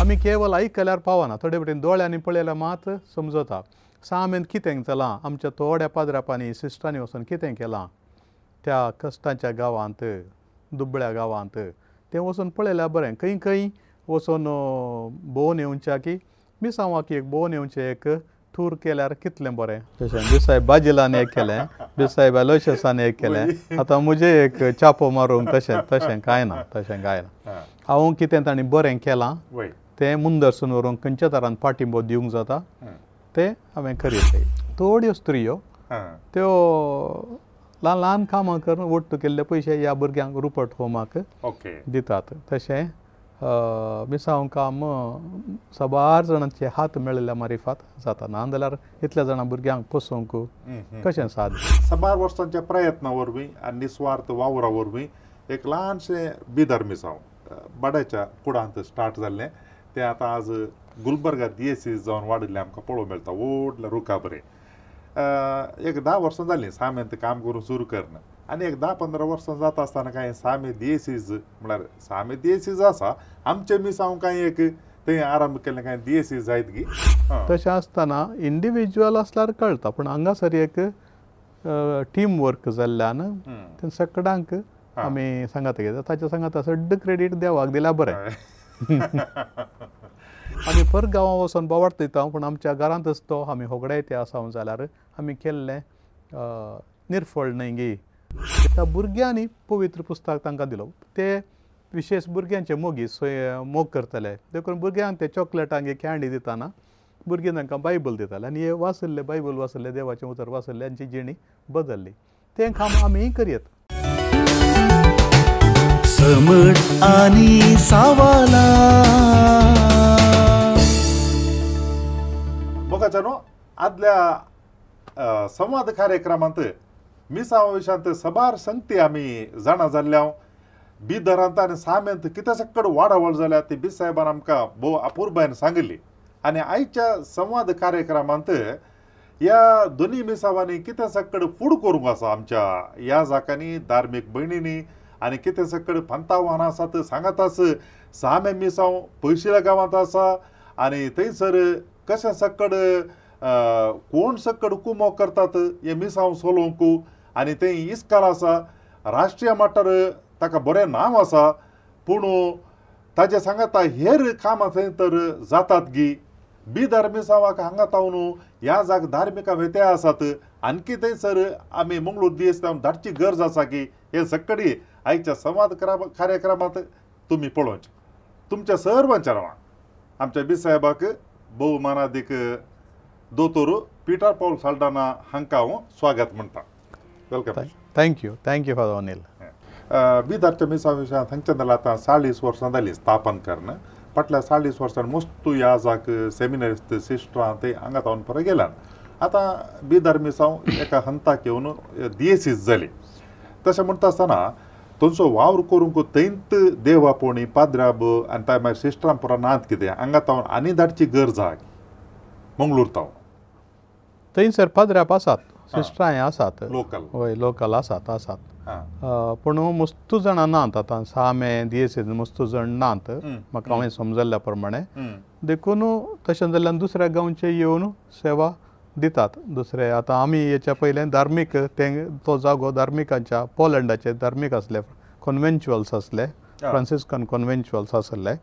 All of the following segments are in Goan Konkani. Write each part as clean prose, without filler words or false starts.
आमी केवल आयकल्यार पावना, थोडे वटेन दोळ्यांनी पळयल्यार मात समजता सामेन कितें जालां. आमच्या थोड्या पाद्रापांनी सिस्टरांनी वचून कितें केलां त्या कश्टांच्या गांवांत, दुबळ्या गांवांत, तें वचून पळयल्यार बरें. खंय खंय वचून भोंवन येवच्या की मिसांवाक एक भोंवन येवचें एक टूर केल्यार कितलें बरें. तशें बिसायब बाजिलान एक केलें, बिसायब अलोशियसान एक केलें, आतां म्हजें एक चापो मारूंक तशें तशें कांय ना, तशें कांय ना. हांव कितें तांणी बरें केलां तें मुंदरसून व्हरूंक खंयच्या तरान पाठिंबो दिवंक जाता तें हांवें करीत. थोड्यो स्त्रियो त्यो ल्हान ल्हान कामां करून वट्टू केल्ले पयशे ह्या भुरग्यांक रुपट होमाक दितात. तशें मिसांव काम साबार जाणांचे हात मेळिल्ल्या मारिफात जाता, ना जाल्यार इतल्या जाणां भुरग्यांक पोसोवंक कशें साध्य. साबार वर्सांच्या प्रयत्ना वरवीं आनी निस्वार्थ वावरा वरवीं एक ल्हानशें बिदर मिसांव बाड्याच्या कुडांत स्टार्ट जाल्लें तें आतां आज गुलबर्गा दियेसीस जावन वाडिल्लें आमकां पळोवंक मेळटा व्हडल्या रुखा बरें. एक 10 वर्सां जालीं सामेंत काम करून सुरू करून आनी एक 10-15 वर्सां जाता आसतना कांय सामे दियेसीज म्हळ्यार सामे दियेसीज आसा आमचे मिसांव कांय एक थंय आरंभ केल्लें कांय दियेसीज जायत गी. तशें आसतना इंडिविज्युअल आसल्यार कळटा, पूण हांगासर एक टीम वर्क जाल्ल्यान ते सगळ्यांक आमी सांगात घेता. ताच्या सांगाता सगळें क्रेडीट देवाक दिल्यार बरें. आमी पर गांवां वचून बोवाळ दिता, पूण आमच्या घरांतच तो आमी होगडायते आसा जाल्यार आमी केल्लें निर्फळ न्हय गी. त्या भुरग्यांनी पवित्र पुस्तक तांकां दिलो, ते विशेश भुरग्यांचे मोगी मोग करतले देखून भुरग्यांक ते चॉकलेटांक कँडी दितना भुरगीं तांकां बायबल दिताले आनी हे वाचल्ले बायबल वाचल्ले देवाचें उतर वाचल्ले आमची जिणी बदल्ली. तें काम आमीय करयत. समट आनी सावाला मोगाच्यानो आदल्या संवाद कार्यक्रमांत मिसांव विशयांत सबार संगती आमी जाणा जाल्ल्या. बिदरांत आनी सामेंत कितें सक्कड वाडावळ जाल्या ती बी साहेबान आमकां भोव अपुरबायेन सांगिल्ली. आनी आयच्या संवाद कार्यक्रमांत ह्या दोनी मिसांवांनी कितें सक्कड फूड करूंक आसा आमच्या ह्या जाकांनी धार्मीक भयणींनी आनी कितें सक्कड पंतावान आसात सांगाताच सामे मिसांव पयशिल्या गांवांत आसा आनी थंयसर कशें सक्कड कोण सक्कड कुमोक करतात हे मिसांव चलोवंक आनी थंय इस्काल आसा राष्ट्रीय मट्टार ताका बरें नांव आसा पूण ताजे सांगाता हेर कामां थंय तर जातात गी. बिदर मिसांवाक हांगा तावन ह्या जाग धार्मिका व्यत्यय आसात आणखी थंयसर आमी मंगळूर दीस धाडची गरज आसा की हे सक्कडी आयच्या संवाद कार्यक्रमांत तुमी पळोवचें. तुमच्या सर्वांच्या नांवान आमच्या बी साहेबाक भोवमानादीक दोतोर पीटर पॉल साल्डाना हांकां हांव स्वागत म्हणटा. Welcome. Thank you, thank you father Anil. बिदरच्या मिसांव विशयांत हांगच्यान जाल्यार आतां 40 वर्सां जालीं स्थापन करून. फाटल्या 40 वर्सां मस्तू ह्या जाक सेमिनरिस्त सिस्टरां ते हांगा तावन परत गेल्यान. आतां बिदर मिसांव एका हंताक येवन दियेसीस जाली. तशें म्हणटा आसतना थंयचो वावर करूंक थंयत देवापोणी पाद्राब आनी ताय मागीर सिस्टरां पुरा नात कितें हांगा तावन आनी धाडची गरज आहा मंगळूर तावन. थंयसर पाद्राप आसात, सिस्टरांय आसात, लोकल वय लोकल आसात आसात, पूण मस्तू जाणां नात आतां सामे दियेसीन मस्तू जाण नात म्हाका हांवें समजल्ल्या प्रमाणे. देखून तशें जाल्ल्यान दुसऱ्या गांवचे येवन सेवा दितात दुसरे. आतां आमी हेच्या पयलें धार्मीक तें तो जागो धार्मिकांच्या पोलंडाचे धार्मीक आसले, कॉन्वेंच्युअल्स आसले, फ्रांसिस्कन कॉन्वेंच्युअल्स आसले.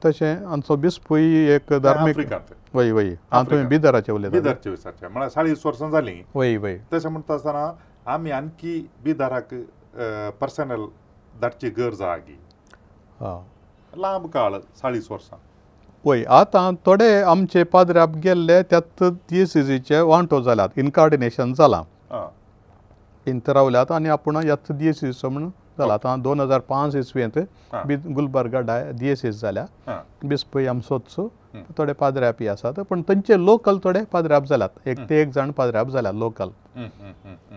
तशें आमचो बिस्पूय एक धार्मीक. वय वय आं तुमी बिदराचे उलयता. बिदरचे विचारचे म्हळ्यार 40 वर्सां जालीं. वय वय तशें म्हणटा आसतना आमी आणखी बिदराक पर्सनल धाडची गरज आहा गी लांब काळ 40 वर्सां. वय आतां थोडे आमचे पाद्राप गेल्ले त्यात दियेसीचे वांटो जाल्यात, इनकार्डिनेशन जालां, इंत रावल्यात आनी आपूण ह्याच दियेसीचो म्हणून जाला. आतां 2005 इस्वेंत गुलबर्गा दियेसीस जाल्या, बिस्पूय आमचोच, थोडे पाद्रापी आसात, पूण थंयचे लोकल थोडे पाद्राप जाल्यात, एक ते एक जाण पाद्राप जाल्यात लोकल,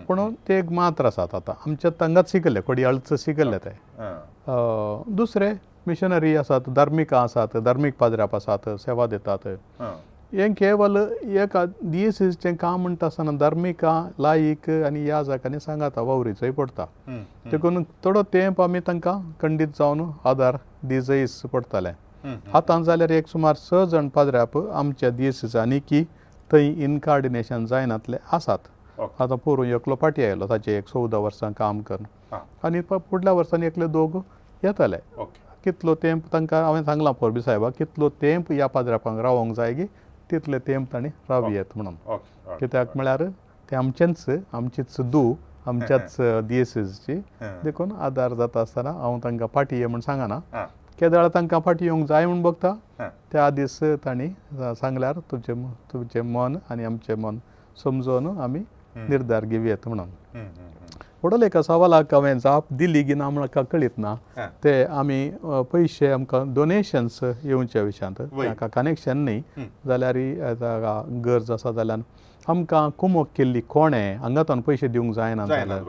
पूण ते एक मात्र आसात. आतां आमच्या तांकांच शिकले कोडयाळच शिकले ते. दुसरे मिशनरी आसात, धार्मिकां आसात, धार्मीक पाद्राप आसात, सेवा दितात. हें केवल एक दियेसीचें काम म्हणटा आसतना धार्मिकां लायक आनी ह्या जाकांनी सांगाता वावरीचोय पडटा, देखून थोडो तेंप आमी तांकां खंडीत जावन आदार दिजयच पडटालें. आतां जाल्यार एक सुमार 6 जाण पाद्र्याप आमच्या दियेसीस आनी की थंय इनकार्डिनेशन जायनातले आसात. आतां पोरूं एकलो फाटी आयलो, ताचे एक 14 वर्सां काम करून, आनी फुडल्या वर्सांनी एकले दोग येतले. कितलो तेंप तांकां हांवें सांगलां पोरबी साहेबा, कितलो तेंप ह्या पाद्र्यापांक रावोंक जाय गी तितले तेंप तांणी रावयेत म्हणून. कित्याक म्हळ्यार ते आमचेंच, आमचीच दू, आमच्याच दियेसीची, देखून आदार जाता आसतना हांव तांकां फाटी ये म्हूण सांगना. केदळा तांकां फाटी येवंक जाय म्हूण बगता, त्या दीस तांणी सांगल्यार तुमचें मन आनी आमचें मन समजून आमी निर्धार घेवयेत म्हणून. व्हडले एका सवालाक हांवें जाप दिली की ना म्हाका कळीत ना. ते आमी पयशे आमकां डोनेशन्स येवच्या विशयांत ताका कनेक्शन न्ही जाल्यार गरज आसा जाल्यार आमकां कुमोक केल्ली कोणें हांगांतल्यान पयशे दिवंक जायना जाल्यार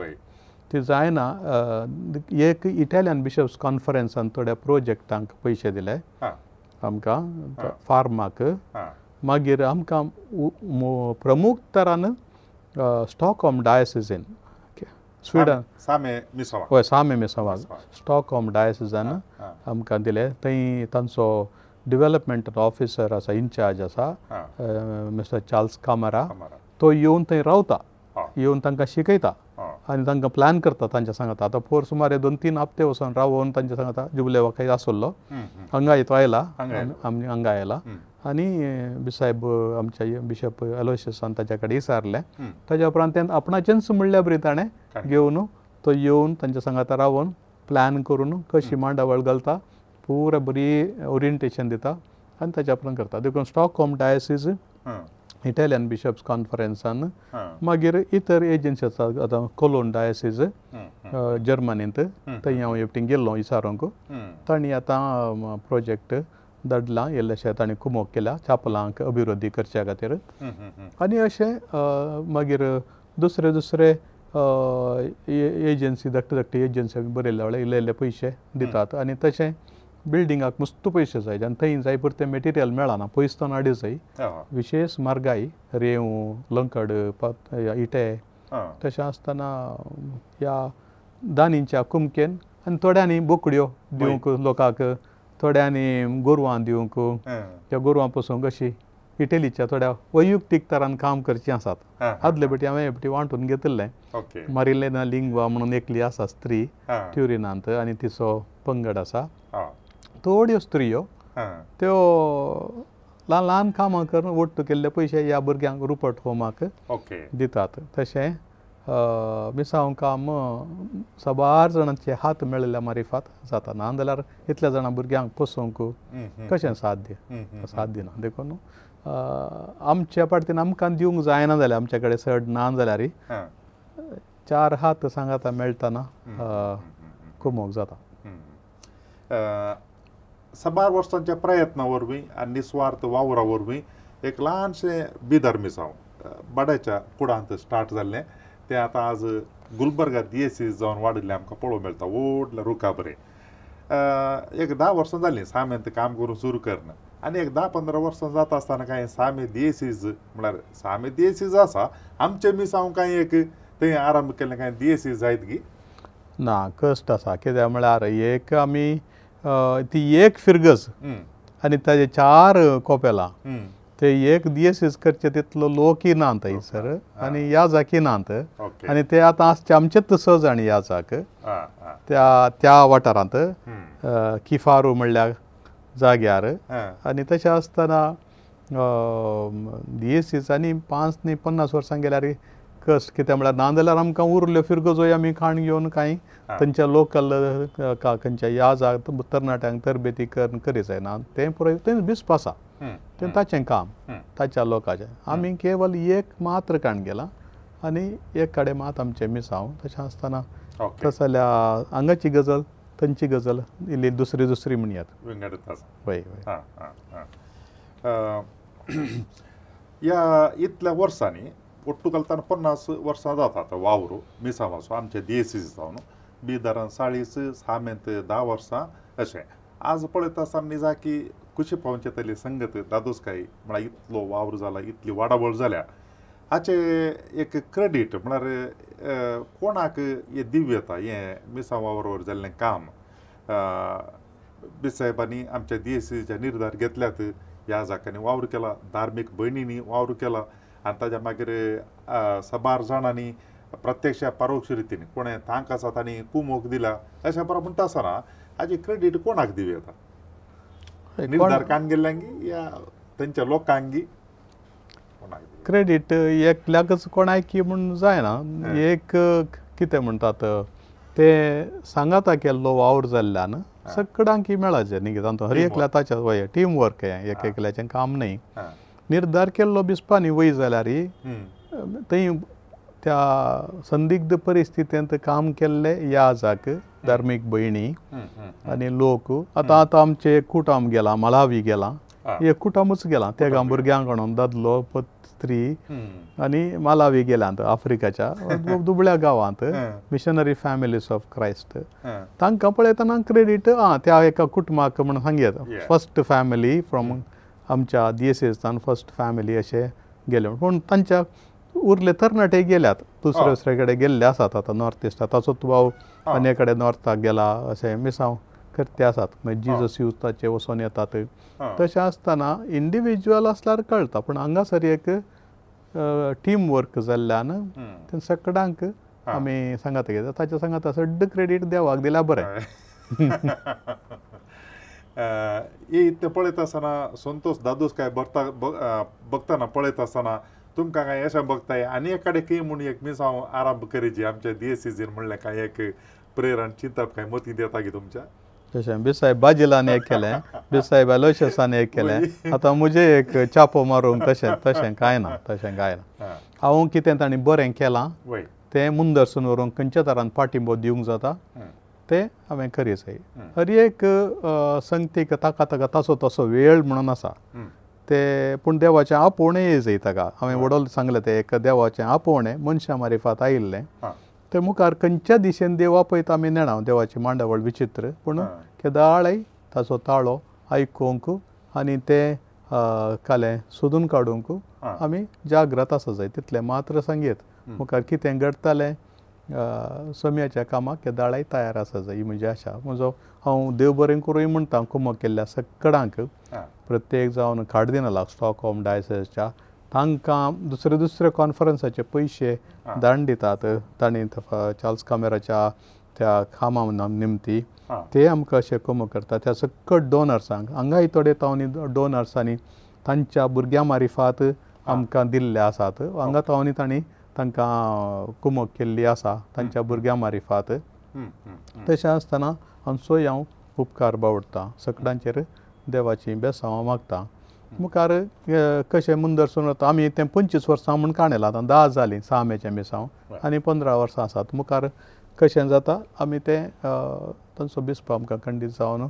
ती जायना. एक इटालियन बिशप्स कॉन्फरन्सान थोड्या प्रोजेक्टांक पयशे दिले आमकां फार्माक. मागीर आमकां प्रमुख तरान स्टॉकहोम डायसिसीन स्विडन, हय सामे मिसांवाक स्टॉकहोम डायसिसान आमकां दिले. थंय तांचो डिवेलपमेंट ऑफिसर आसा, इन्चार्ज आसा, मिस्टर चार्ल्स कामरा, तो येवन थंय रावता, येवन तांकां शिकयता आनी तांकां प्लॅन करता तांच्या सांगता. आतां पोर सुमार 2-3 हप्ते वचून रावोन तांच्या सांगता जुबले खंय आसलो हांगा तो आयला, आमी हांगा आयला आनी साहेब आमच्या बिशप एलोशियसान ताच्या कडेन विचारलें. ताज्या उपरांत तें आपणाचेंच म्हणल्या बरी ताणें घेवन तो येवन तांच्या सांगाता रावोन प्लॅन करून कशी मांडावळ घालता, पुरा बरी ओरिएंटेशन दिता आनी ताच्या उपरांत करता. देखून स्टॉकहोम डायसिस, इटालियन बिशप्स कॉन्फरन्सान, मागीर इतर एजन्सी आसा, आतां कोलोन डायसिस जर्मनींत, थंय हांव एकटीं गेल्लो विचारूंक, तांणी आतां प्रोजेक्ट धाडला इल्लेशे तांणी कुमोक केल्या चापलांक अभिवृद्धी करच्या खातीर. आनी अशें मागीर दुसरे दुसरे एजन्सी, धाकटे धाकटे एजन्सी बरयल्ले वेळार इल्ले इल्ले पयशे दितात. आनी तशें बिल्डिंगाक मस्त पयशे जाय आनी थंय जाय पुरतें मटेरियल मेळना, पयस हाडी जाय, विशेश म्हारगाय, रेंव, लंकड, इटे. तशें आसतना ह्या दानींच्या कुमकेन आनी थोड्यांनी बोकड्यो दिवंक लोकांक, थोड्यांनी गोरवां दिवंक, त्या गोरवां पसून कशी इटलीच्या थोड्या वैयक्तीक तरान काम करचीं आसात. आदले पटी हांवें एकटी वांटून घेतिल्लें. मारिलेना लिंगवा म्हणून एकली आसा स्त्री ट्युरिनांत आनी तिचो पंगड आसा, थोड्यो स्त्रियो त्यो ल्हान ल्हान कामां करून वट्टू केल्ले पयशे ह्या भुरग्यांक रुपट होमाक दितात. तशें मिसांव काम साबार जाणांचे हात मेळिल्ल्या मारिफात जाता, ना जाल्यार इतल्या जाणां भुरग्यांक पोसोवंक कशें साध्य, साध्य ना. देखून आमच्या पार्टीन आमकां दिवंक जायना जाल्यार, आमच्या कडेन चड ना जाल्यार 4 हात सांगाता मेळटना कुमोक जाता. साबार वर्सांच्या प्रयत्ना वरवीं आनी निस्वार्थ वावरा वरवीं एक ल्हानशें बिदर मिसांव बाड्याच्या कुडांत स्टार्ट जाल्लें, तें आतां आज गुलबर्गा दियेसीस जावन वाडिल्लें आमकां पळोवंक मेळटा व्हडल्या रुखा बरें. एक 10 वर्सां जालीं सामेंत काम करून सुरू करून, आनी एक 10-15 वर्सां जाता आसतना कांय सामे दियेसीस म्हळ्यार सामे दियेसीस आसा आमचें मिसांव कांय एक थंय आरंभ केल्लें कांय दियेसीस जायत गी ना, कश्ट आसा. कित्याक म्हळ्यार एक आमी ती एक फिरगज आनी ताजे 4 कोपेलां, ते एक दियेसीस करचे तितलो लोकय ना थंयसर आनी याजाकय नात, आनी ते आतां आसचे आमचेच 6 जाण याजाक त्या त्या वाठारांत किफारू म्हणल्या जाग्यार. आनी तशें आसतना दियेसीस आनी 5 न्ही 50 वर्सां गेल्यार कश्ट, कित्याक म्हळ्यार ना जाल्यार आमकां उरल्यो फिरगजोय आमी खाण घेवन कांय थंयच्या लोकल खंयच्या याजाक तरणाट्यांक तरबेती करी जायना, तें पुराय तें बिस्प आसा, तें ताचें काम, ताच्या लोकाचें. आमी केवल एक मात्र काण गेला आनी एक कडेन मात आमचें मिसांव. तशें आसतना तस जाल्यार हांगाची गजल थंयची गजल इल्ली दुसरी दुसरी म्हणयात. हय हय. ह्या इतल्या वर्सांनी ಒಟ್ಟು ಕಲ್ತಾನ 50 वर्सां जातात वावर मिसांवाचो आमचे दियेसीस जावन बिदरान 40 सामेंत 10 वर्सां अशें. आज पळयता आसतना निजाकी कुशी पावचे तली संगत दादोसकाय म्हळ्यार इतलो वावर जाला, इतली वाडावळ जाल्या, हाचे एक क्रेडीट म्हळ्यार कोणाक हें दिवं येता हें मिसांव वावरावर जाल्लें काम. बिसाहेबांनी आमच्या दियेसीच्या निर्धार घेतल्यात, ह्या जाकांनी वावर केला, धार्मीक भयणींनी वावर केला आनी ताज्या मागीर साबार जाणांनी प्रत्यक्ष परोक्ष रितीन कोणें तांक आसा तांणी कुमोक दिला. अशें बरो म्हणटा आसतना हाजी क्रेडीट कोणाक दिवं येता? निर्धार कान गेल्ल्यांगी या तेंच्या लोकांगी कोणाक क्रेडीट? एकल्याकच कोणाकी म्हूण जायना. एक कितें म्हणटात ते सांगाता केल्लो वावर जाल्ल्यान सगळ्यांकी मेळाचें न्ही, तांतूत हर एकल्या ताच्या वय टीम वर्क हें, एक एकल्याचें काम न्ही. निर्धार केल्लो बिस्पांनी वय जाल्यार थंय त्या संदिग्ध परिस्थितींत काम केल्ले याजाक धार्मीक भयणी आनी लोक. आतां आतां आमचें एक कुटुंब गेलां, मलावी गेलां, एक कुटुंबूच गेलां तेगां भुरग्यांक म्हणून, दादलो स्त्री आनी मालावी गेल्यात आफ्रिकाच्या दुबळ्या गांवांत, मिशनरी फॅमिलीज ऑफ क्रायस्ट. तांकां पळयतना क्रेडीट आं त्या एका कुटुंबाक म्हूण सांगयत, फर्स्ट फॅमिली फ्रॉम आमच्या दियेसेसान फर्स्ट फॅमिली अशें गेले. पूण तांच्या उरले तरणाटे गेल्यात, दुसरे दुसरे कडेन गेल्ले आसात. आतां नॉर्थ इस्टाक ताचोच भाव आनी कडेन नॉर्थाक गेला, अशें मिसांव करते आसात. मागीर जिजस युथाचे वचोन येतात. तशें आसतना इंडिविज्युअल आसल्यार कळटा, पूण हांगासर एक टीम वर्क जाल्ल्यान ते सगळ्यांक आमी सांगात घेता. ताच्या सांगाता सड्ड क्रेडीट देवाक दिल्यार बरें. हे पळयत आसतना संतोष दादोस काय बघताना पळयत आसतना तुमकां काय अशें बघताय आनी एक कडेन खंय म्हूण एक मिसांव आरंभ करीची आमच्या दियेसीन म्हणलें काय एक प्रेरण चिंतप काय मतींत येता की तुमच्या? तशें बिसाहेब बाजिलान एक केलें, बिसाहेब अलोशियसान एक केलें, आतां म्हजें एक चापो मारूंक तशें तशें कांय ना, तशें कांय ना. हांव कितें तांणी बरें केलां तें मुंदरसून व्हरूंक खंयच्या तरान पाठिंबो दिवंक जाता तें हांवें करी जाय. हर एक संगतीक ताका ताका तासो तसो वेळ म्हणून आसा ते, पूण देवाचें आपोवणें जाय ताका. हांवें वडोल सांगलें तें एक देवाचें आपोवणें मनशां मारिफात आयिल्लें ते मुखार खंयच्या दिशेन देव आपयता आमी नेणा. देवाची मांडावळ विचित्र, पूण केदाळय ताचो ताळो आयकूंक आनी तें कालें सोदून काडूंक आमी जाग्रत आसा जाय, तितलें मात्र सांगयत. मुखार कितें घडटालें सम्याच्या कामाक केदाळय तयार आसा जाय, ही म्हजी आशा. म्हजो हांव देव बरें करूय म्हणटा कुमक केल्ल्या सगळ्यांक, प्रत्येक जावन कार्दिनलाक स्टॉकहोम डायसेसच्या तांकां दुसरे दुसरे कॉन्फरन्साचे पयशे दान दितात तांणी चार्ल्स कामेराच्या त्या कामा निमती ते आमकां अशें कुमक करतात. त्या सकट डोनर्सांक हांगाय थोडे तावनी डोनर्सांनी तांच्या भुरग्यां मारिफात आमकां दिल्ले आसात. हांगा तावनी तांणी तांकां कुमक केल्ली आसा तांच्या भुरग्यां मारिफात. तशें आसतना हांचोय हांव उपकार बावडटा, सगळ्यांचेर देवाची बेसांव मागता. मुखार कशें मुंदरसून वता आमी तें 25 वर्सां म्हूण काणयलां, आतां 10 जालीं सामेचें मिसांव आनी 15 वर्सां आसात. मुखार कशें जाता आमी तें तांचो बिस्प आमकां खंडीत जावन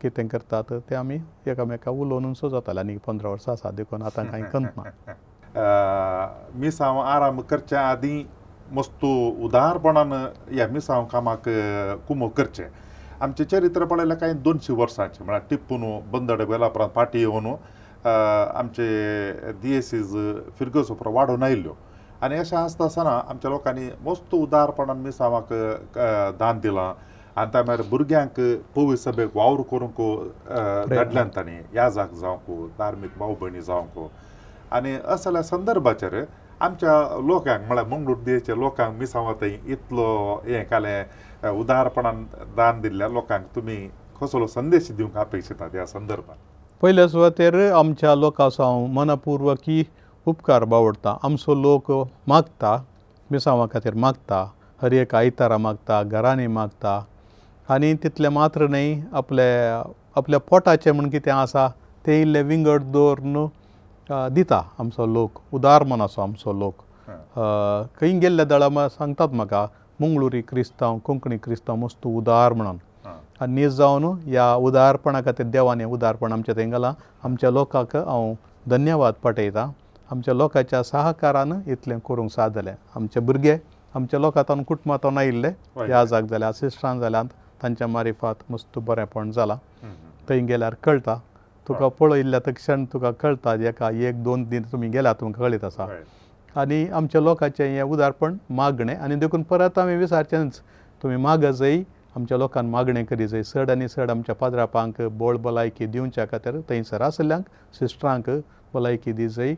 कितें करतात तें आमी एकामेका उलोवनूच जातालें. आनी 15 वर्सां आसा देखून आतां कांय करना. मिसांव आराम करच्या आदीं मस्तू उदारपणान ह्या मिसांव कामाक कुमक करचें. आमचें चरित्र पळयल्यार कांय 200 वर्सांचें, म्हळ्यार टिप्पून बंदड गेल्या उपरांत फाटीं येवन आमचे दियेसीज फिरगर्ज उपरांत वाडोवन आयिल्ल्यो आनी अशें आसता आसतना आमच्या लोकांनी मस्त उदारपणान मिसांवाक दान दिलां आनी त्या मागीर भुरग्यांक पवित्र सभेक वावर करूंक धाडल्यान तांणी, याजाक जावंक, धार्मीक भाव भयणी जावंक. आनी असल्या संदर्भाचेर आमच्या लोकांक म्हळ्यार मंगळूर देशाच्या लोकांक मिसांवा थंय इतलो हें कालें उदारपणान दान दिल्ल्या लोकांक तुमी कसलो संदेश दिवंक अपेक्षितात ह्या संदर्भात? पयल्या सुवातेर आमच्या लोकांचो हांव मनपूर्वकी उपकार बावडटा. आमचो लोक मागता, मिसांवा खातीर मागता, हर एक आयतारा मागता, घरांनी मागता आनी तितलें मात्र न्हय आपले आपल्या पोटाचें म्हूण कितें आसा तें इल्लें विंगड दवरून दिता आमचो लोक. उदार मनाचो आमचो लोक. खंय गेल्ल्या दळा सांगतात म्हाका मंगळुरी क्रिस्तांव, कोंकणी क्रिस्तांव मस्त उदार म्हणून. आनी नीज जावन ह्या उदारपणा खातीर देवान हें उदारपण आमच्या थंय घालां. आमच्या लोकांक हांव धन्यवाद पाठयतां. आमच्या लोकांच्या सहकारान इतलें करूंक सादलें. आमचे भुरगे आमच्या लोकांतून कुटुंबांतून आयिल्ले ह्या जाग जाल्या सिस्टरान जाल्यात तांच्या मारिफात मस्त बरेंपण जालां. थंय गेल्यार कळटा तुका, पळयल्ल्या तक्षण तुका कळटा, एका 1-2 दीस तुमी गेल्यार तुमकां कळीत आसा. आनी आमच्या लोकांचें हें उदारपण मागणें आनी देखून परत आमी विचारचेंच, तुमी मागजय आमच्या लोकांक मागणें करी जाय चड आनी चड आमच्या पाद्रापांक बोळ भलायकी दिवच्या खातीर थंयसर आशिल्ल्यांक सिस्टरांक भलायकी दी जाय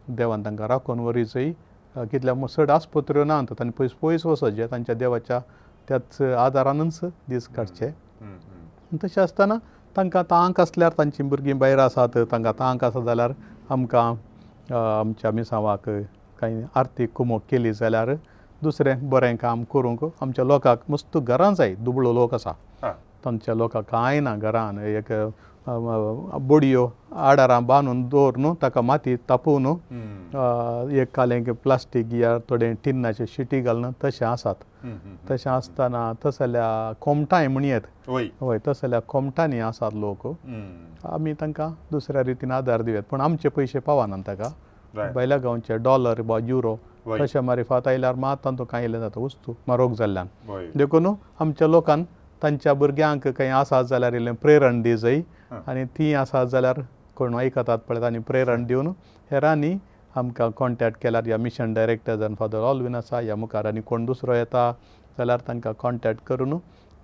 देवान तांकां राखून व्हरी जाय. कितल्या चड आस्पत्र्यो ना तांणी पयस पयस वचत जे तांच्या देवाच्या त्याच आदारानूच दीस काडचे. तशें आसतना तांकां तांक आसल्यार तांचीं भुरगीं भायर आसात तांकां तांक आसा जाल्यार आमकां आमच्या मिसांवाक कांय आर्थीक कुमोक केली जाल्यार दुसरें बरें काम करूंक आमच्या लोकांक मस्त घरां जाय. दुबळो लोक आसा तांच्या लोकांक कांय ना घरान एक बोडयो आडारां बांदून दवरून ताका माती तापोवन एक कालें प्लास्टीक या थोडें टिन्नाच्यो शिटी घालून तशें आसात. तशें आसतना तसल्या कोमटांय म्हणयेत हय तसल्या कोमटांनी आसात लोक. आमी तांकां दुसऱ्या रितीन आदार दिवयात पूण आमचे पयशे पावनात ताका भायल्या गांवचे डॉलर वा युरो तशें मारिफात आयल्यार मात तांतूं कांय इल्लें जाता वस्तू म्हारग जाल्ल्यान. देखून आमच्या लोकान तांच्या भुरग्यांक खंय आसा जाल्यार इल्लें प्रेरण दी जाय आनी तीं आसा जाल्यार कोण आयकतात पळयता आनी प्रेरण दिवन हेरांनी आमकां कॉन्टेक्ट केल्यार ह्या मिशन डायरेक्टर जावन फादर ऑलवीन आसा ह्या मुखार आनी कोण दुसरो येता जाल्यार तांकां कॉन्टेक्ट करून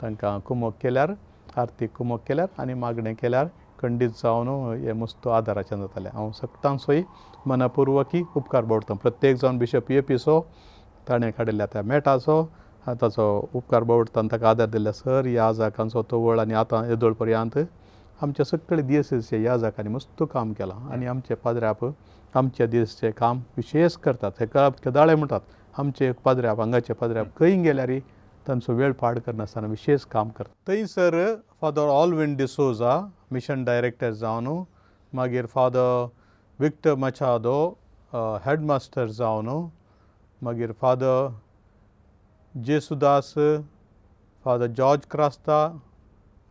तांकां कुमोक केल्यार आर्थीक कुमोक केल्यार आनी मागणें केल्यार खंडीत जावन हें मस्त आदाराचें जातालें. हांव सगळ्यांचोय मनापुर्वकी उपकार बावडटा प्रत्येक जावन बिशप एपीचो ताणें काडिल्ल्या त्या मेटाचो ताचो उपकार बावडटा आनी ताका आदार दिल्ल्या सर ह्या जाकांचो तवळ आनी आतां येदोळ पर्यंत आमच्या सगळे दियसीचे ह्या जाकांनी मस्त काम केलां आनी आमचे पाद्र्याप आमच्या दियसीचें काम विशेश करतात. हे केदाळे म्हणटात आमचे पाद्र्याप हांगाचे पाद्र्याप खंय गेल्यार तांचो वेळ पाड करनासतना विशेश काम करता. थंयसर father Alvin D'Souza mission director जावन मागीर फादर विक्टर मचादो हेडमास्टर जावन मागीर father Jesudas father George Crasta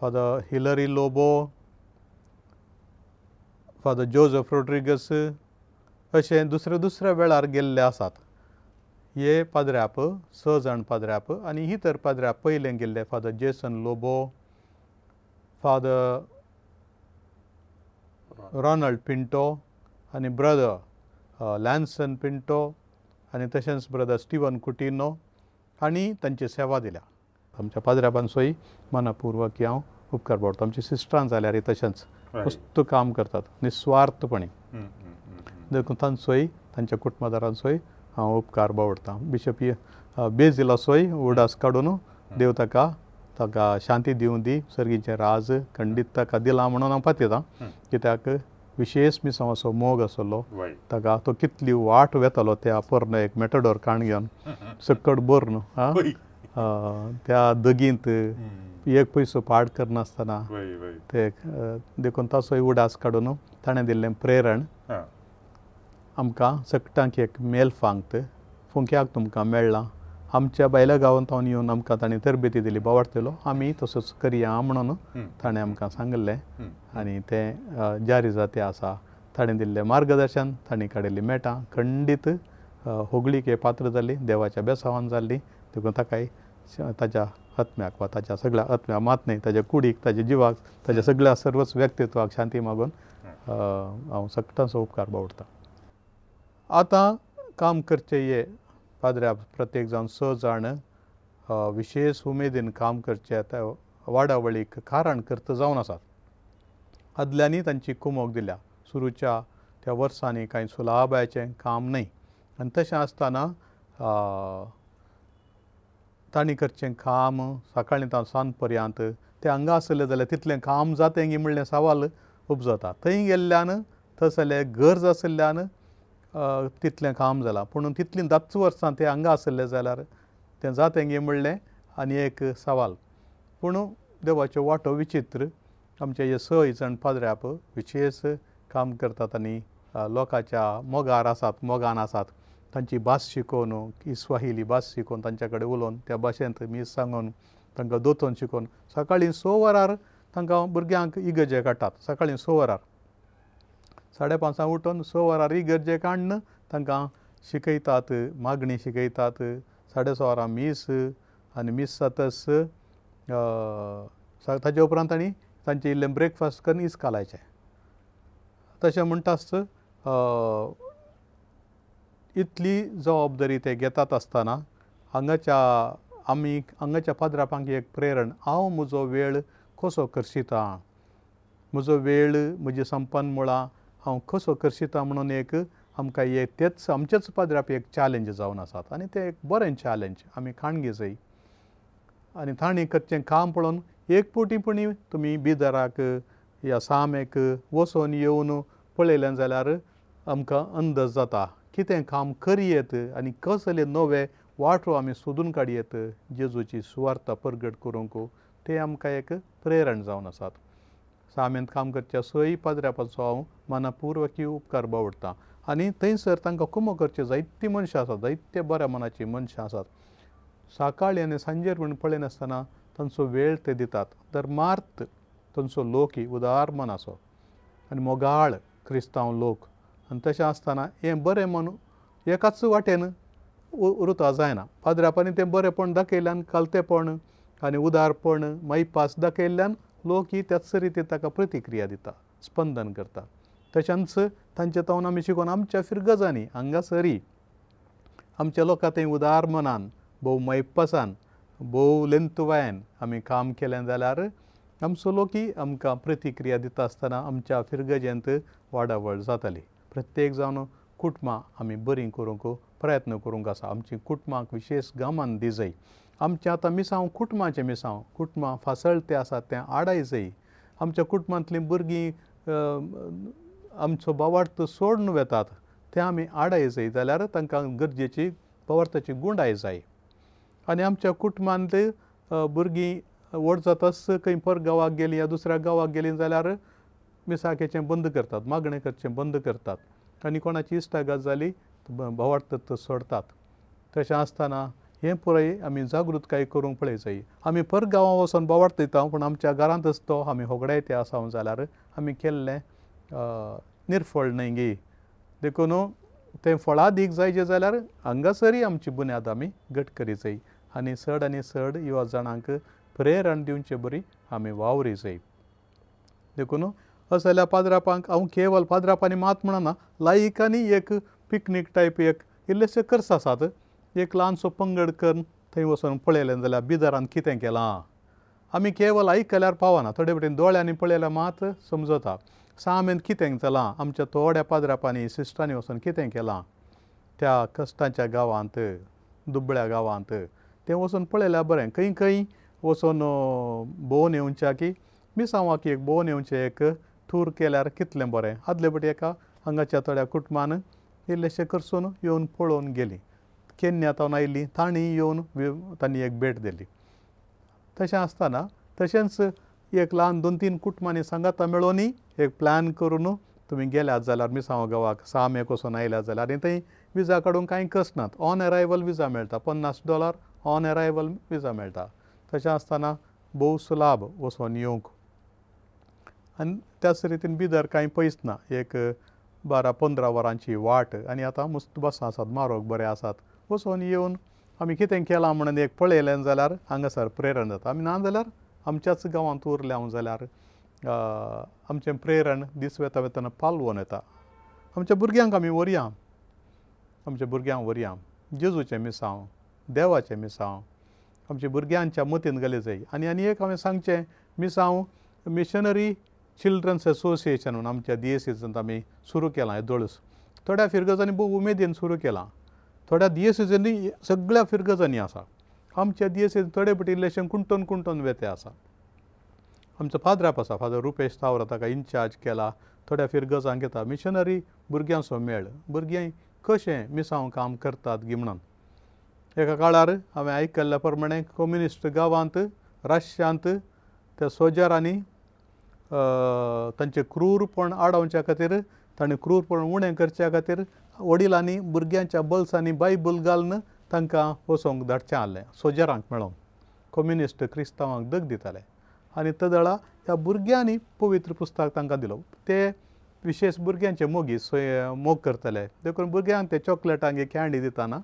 father Hillary Lobo father Joseph Rodrigues अशें दुसऱ्या दुसऱ्या वेळार गेल्ले आसात. हे पाद्र्याप 6 जाण पाद्र्याप आनी ही तर पाद्र्याप पयलें गेल्ले father Jason Lobo father Ronald Pinto आनी ब्रदर लॅन्सन पिंटो आनी तशेंच ब्रदर स्टिवन कुटिनो हांणी तांची सेवा दिल्या. आमच्या पाद्र्यापांचोय मनापुर्वक हांव उपकार बावडटा. आमची सिस्टरां जाल्यार तशेंच मस्त काम करतात निस्वार्थपणे देखून तांचोय तांच्या कुटुंबदारांचोय हांव उपकार बावडटा. बिशप बेजिलाचोय उडास काडून देव ताका ताका शांती दिवं दी सर्गीचें राज खंडीत ताका दिलां म्हणून हांव पातयतां कित्याक विशेश मिसांवाचो मोग आसलो ताका तो कितली वाट वेतालो त्या पोरनो एक मेटडोर काण घेवन सकट भरून त्या दगींत एक पयसो पाड करनासतना ते देखून ताचोय उडास काडून ताणें दिल्लें प्रेरण आमकां सगळ्यांक एक मेल फांगत फुंक्याक तुमकां मेळ्ळां आमच्या भायल्या गांवांत येवन आमकां ताणें तरबेती दिली बावडटलो आमी तसोच करया म्हणून ताणें आमकां सांगिल्लें आनी तें जारी जाते आसा. ताणें दिल्लें मार्गदर्शन ताणें काडिल्लीं मेटां खंडीत होगळीक पात्र जाल्ली देवाच्या बेसावान जाल्ली देखून ताकाय ताच्या आत्म्याक वा ताच्या सगळ्या आत्म्या मात न्हय ताच्या कुडीक ताच्या जिवाक ताच्या सगळ्या सर्वच व्यक्तित्वाक शांती मागून हांव सगळ्यांचो उपकार बावडटा. आतां काम करचें हे पाद्र्या प्रत्येक जावन 6 जाण विशेश उमेदीन काम करचें त्या वाडावळीक कारण करता जावन आसात. आदल्यांनी तांची कुमोक दिल्या सुरूच्या त्या वर्सांनी कांय सुलाभायचें काम न्हय आनी तशें आसतना तांणी करचें काम सकाळीं तांव सांज पर्यंत ते हांगा आसले जाल्यार तितलें काम जातें गी म्हणलें सवाल उपजता. थंय गेल्ल्यान थंयसरले गरज आशिल्ल्यान तितलें काम जालां पूण तितलीं 10 वर्सां ते हांगा आशिल्ले जाल्यार तें जातें गी म्हणलें आनी एक सवाल. पूण देवाच्यो वाटो विचित्र आमचे हे 6 जाण पाद्र्याप विशेश काम करतात आनी लोकांच्या मोगार आसात मोगान आसात. तांची भास शिकोवन स्वाहिली भास शिकोवन तांच्या कडेन उलोवन त्या भाशेंत मीस सांगून तांकां दोतोन शिकोवन सकाळीं 6 वरार तांकां भुरग्यांक इगर्जे काडटात. सकाळीं 6 वरार 5:30 उठून 6 वरार इगर्जे काडून तांकां शिकयतात मागणी शिकयतात. 6:30 वरां मीस आनी मीस जातच ताजे उपरांत तांणी तांचे इल्लें ब्रेकफास्ट करून इस्कालायचें. तशें म्हणटा आसतना इतली जबाबदारी ते घेतात आसतना हांगाच्या आमी हांगाच्या पाद्रापांक एक प्रेरण, हांव म्हजो वेळ कसो करशिता, म्हजो वेळ म्हजी संपन्न मुळां हांव कसो करशिता म्हणून एक आमकां एक तेच आमचेच पाद्राप एक चॅलेंज जावन आसात आनी तें एक बरें चॅलेंज आमी काणगे जाय आनी तांणी करचें काम पळोवन एक फावटी पुणी तुमी बिदराक या सामेक वचोन येवन पळयलें जाल्यार आमकां अंदाज जाता कितें काम करयेत आनी कसले नवे वाटो आमी सोदून काडयेत जेजूची सुवार्ता परगट करूंक, तें आमकां एक प्रेरण जावन आसात। सामेंत काम करच्या सय पाद्र्यापाचो हांव मनापुर्वकी उपकार बावडटा आनी थंयसर तांकां कुमो करचे जायतीं मनशां आसात, जायते बऱ्या मनाचीं मनशां आसात। सकाळीं आनी सांजेर म्हूण पळयनासतना तांचो वेळ ते दितात। धर्मार्थ तांचो लोक उदार मनाचो आनी मोगाळ क्रिस्तांव लोक आनी तशें आसतना हें बरें मन एकाच वाटेन उरता जायना। पाद्रापांनी तें बरेंपण दाखयल्ल्यान कालतेपण आनी उदारपण मायपास दाखयल्ल्यान लोक ही त्याच रितीन ताका प्रतिक्रिया दिता, स्पंदन करता। तशेंच तांचे तावन आमी शिकोवन आमच्या फिरगजांनी हांगासरी आमच्या लोकां थंय उदार मनान भोव मायपासान भोव लेंतवायन आमी काम केलें जाल्यार आमचो लोकय आमकां प्रतिक्रिया दिता आसतना आमच्या फिरगजेंत वाडावळ जाताली। प्रत्येक जावन कुटुंबां आमी बरीं करूंक प्रयत्न करूंक आसा। आमची कुटुंबांक विशेश गमन दिजय। आमचें आतां मिसांव कुटुंबाचें मिसांव कुटुंबां फासळते आसात तें आडाय जाय। आमच्या कुटुंबांतलीं भुरगीं आमचो भावार्थ सोडून वेतात तें आमी आडाय जाय जाल्यार तांकां गरजेची भावार्थाची गुंडाय जाय। आनी आमच्या कुटुंबांतली भुरगीं व्हड जाताच खंय पर गांवाक गेलीं या दुसऱ्या गांवाक गेलीं जाल्यार मिसाखेचें बंद करतात, मागणें करचें बंद करतात आनी कोणाची इश्टागत जाली भावार्थ सोडतात। तशें आसतना हें पुराय आमी जागृतकाय करूंक पळय जाय। आमी पर गांवां वचोन भावार्थ दिता पूण आमच्या घरांतच तो आमी होगडायते आसा जाल्यार आमी केल्लें निर्फळ न्हय गी। देखून तें फळादीक जायचें जाल्यार हांगासरय आमची बुन्याद आमी घट करी जाय आनी चड आनी चड युवा जाणांक प्रेरण दिवचे बरी आमी वावरी जाय। देखून असल्या पाद्रापांक हांव केवल पाद्रापांनी मात म्हणना, लायकांनी एक पिकनीक टायप एक इल्लेशे खर्च आसात, एक ल्हानसो पंगड करून थंय वचून पळयलें जाल्यार बिदरान कितें केलां आमी केवल आयकल्यार पावना, थोडे वटेन दोळ्यांनी पळयल्यार मात समजता। सामेंत कितें जालां आमच्या थोड्या पाद्रापांनी सिस्टरांनी वचून कितें केलां त्या कश्टांच्या गांवांत दुबळ्या गांवांत तें वचून पळयल्यार बरें। खंय खंय वचून भोंवन येवच्या की मिसांवाक एक भोंवन येवचें एक टूर केल्यार कितलें बरें। आदले फावटी एका हांगाच्या थोड्या कुटुंबान इल्लेशें करसून येवन पळोवन गेलीं, केन्ना तावन आयलीं तांणी येवन तांणी एक भेट दिली। तशें आसतना तशेंच एक ल्हान 2-3 कुटुंबांनी सांगाता मेळोनी एक प्लॅन करून तुमी गेल्यात जाल्यार मिसांव गांवाक सामेक वचून आयल्यात जाल्यार आनी थंय विजा काडूंक कांय कसनात, ऑन अरायवल विजा मेळटा, $50 ऑन अरायवल विजा मेळटा। तशें आसतना भोव सुलाभ वचोन येवंक आनी त्याच रितीन बिदर कांय पयस ना, एक 12-15 वरांची वाट आनी आतां मस्त बसां आसात, मारोग बरें आसात, वचोन येवन आमी कितें केलां म्हणून एक पळयलें जाल्यार हांगासर प्रेरण जाता। आमी ना जाल्यार आमच्याच गांवांत उरल्या जाल्यार आमचें प्रेरण दीस वेता वेतना पालवोन येता। आमच्या भुरग्यांक आमी व्हरया, आमच्या भुरग्यांक व्हरया जेजूचें मिसांव, देवाचें मिसांव आमच्या भुरग्यांच्या मतीन घाली जाय। आनी आनी एक हांवें सांगचें, मिसांव मिशनरी चिल्ड्रन्स एसोसिएशन म्हणून आमच्या दियेसीजांत आमी सुरू केलां येदोळच। थोड्या फिरगजांनी भोव उमेदीन सुरू केलां, थोड्या दियेसीजांनी सगळ्या फिरगजांनी आसा। आमच्या दियेसीज थोडे फावटी इल्लेशें कुंटोन कुंटोन वेते आसा। आमचो फादराप आसा, फादर रुपेश तावरा, ताका इन्चार्ज केला। थोड्या फिरगजांक येता मिशनरी भुरग्यांचो मेळ, भुरगीं कशें मिसांव काम करतात गी म्हणून। एका काळार हांवें आयकल्ल्या प्रमाणे कम्युनिस्ट गांवांत रशियांत त्या सोजरांनी तांचें क्रूरपण आडावच्या खातीर, तांणी क्रूरपण उणें करच्या खातीर वडिलांनी भुरग्यांच्या बल्सांनी बायबल घालून तांकां वचोंक धाडचें आहलें सोजरांक मेळोंक। कम्युनिस्ट क्रिस्तांवांक दग दिताले आनी तदळा ह्या भुरग्यांनी पवित्र पुस्तक तांकां दिलो। ते विशेश भुरग्यांचे मोगी मोग करताले, देखून भुरग्यांक ते चॉकलेटांक कँडी दिताना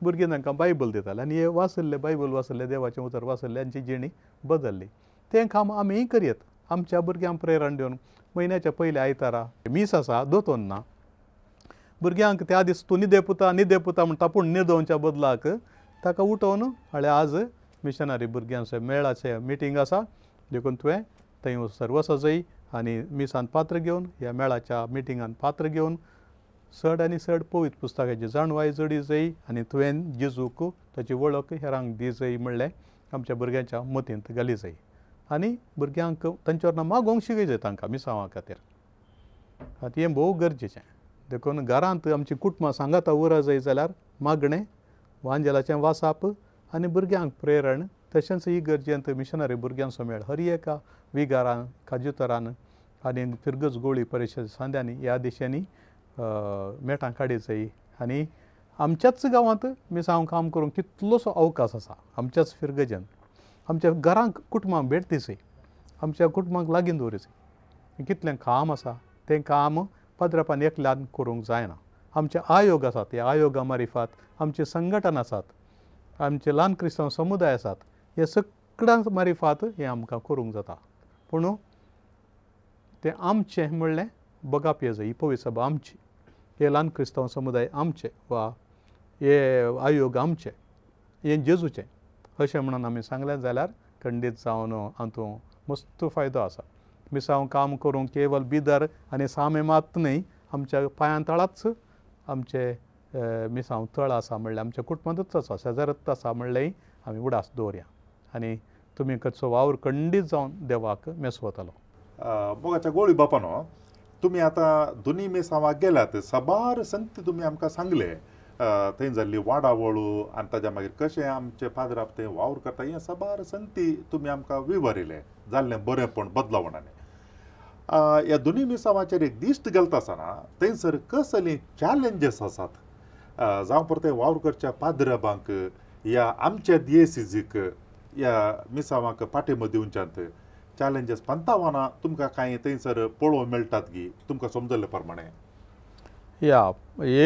भुरगीं तांकां बायबल दिताले आनी हे वाचल्ले बायबल वाचल्ले देवाचें उतर वाचल्ले आमची जिणी बदल्ली। तें काम आमीय करयत, आमच्या भुरग्यांक प्रेरण दिवन म्हयन्याच्या पयल्या आयतारा मीस आसा दोतोन ना, भुरग्यांक त्या दीस तूं न्हिदे पुता न्हिदे पुता म्हणटा पूण न्हिदोवच्या बदलाक ताका उठोवन म्हळ्यार आज मिशनरी भुरग्यांचे मेळाचें मिटींग आसा, देखून तुवें थंय सर्वस जाय आनी मिसान पात्र घेवन ह्या मेळाच्या मिटिंगान पात्र घेवन चड आनी चड पवित्र पुस्तकाची जाणवाय जोडी जाय आनी तुवें जेजूक ताची वळख हेरांक दी जाय म्हणलें आमच्या भुरग्यांच्या मतींत घाली जाय आनी भुरग्यांक तांच्यावर मागोवंक शिकय जाय तांकां मिसांवा खातीर. आतां हें भोव गरजेचें. देखून घरांत आमची कुटुंबां सांगाता उरत जाय जाल्यार मागणें, वांजेलाचें वासाप आनी भुरग्यांक प्रेरण, तशेंच ही गरजेंत मिशनरी भुरग्यांचो मेळ हर एका विगारान, काजुतरान आनी फिरगज गोळी परिशद सांद्यांनी ह्या दिशेंनी मेटां काडी जाय. आनी आमच्याच गांवांत मिसांव काम करूंक कितलोसो अवकाश आसा. आमच्याच फिरगजेन आमच्या घरांक कुटुंबांक भेट दी जाय, आमच्या कुटुंबांक लागीं दवरी जाय. कितलें काम आसा तें काम पाद्रापान एकल्यान करूंक जायना. आमचे आयोग आसात, ह्या आयोगा मारिफात आमचे संघटन आसात, आमचे ल्हान क्रिस्तांव समुदाय आसात, हे सगळ्यां मारिफात हें आमकां करूंक जाता. पूण तें आमचें म्हणलें बगाप जाय, ही पवित्र सभा आमची, हे ल्हान क्रिस्तांव समुदाय आमचे वा हे आयोग आमचे, हें जेजूचें अशें म्हणून आमी सांगलें जाल्यार खंडीत जावन हातूंत मस्त फायदो आसा. मिसांव काम करूंक केवल बिदर आनी सामे मात न्हय, आमच्या पांयां तळाच आमचे मिसांव तळ आसा म्हणल्यार आमच्या कुटुंबांतूच आसा, शेजारच आसा म्हणलेंय आमी उडास दवरया आनी तुमी करचो वावर खंडीत जावन देवाक मेसवतलो. मोगाच्या गोळी बापानो, तुमी आतां दोनी मिसांवाक गेल्यात, साबार संगती तुमी आमकां सांगले, थंय जाल्ली वाडावळू आनी ताज्या मागीर कशें आमचे पाद्राप थंय वावर करता, हें साबार संगती तुमी आमकां विवरिलें जाल्लें बरेंपण बदलावणांनी. ह्या दोनी मिसांवाचेर एक दिश्ट घालता आसतना थंयसर कसली चॅलेंजीस आसात, जावं परतें वावर करच्या पाद्राबांक या आमच्या दियेसीजीक ह्या मिसांवाक पाठिंबो दिवच्यांत चॅलेंजीस पंतावाना तुमकां कांय थंयसर पळोवंक मेळटात गी तुमकां समजल्ले प्रमाणे? या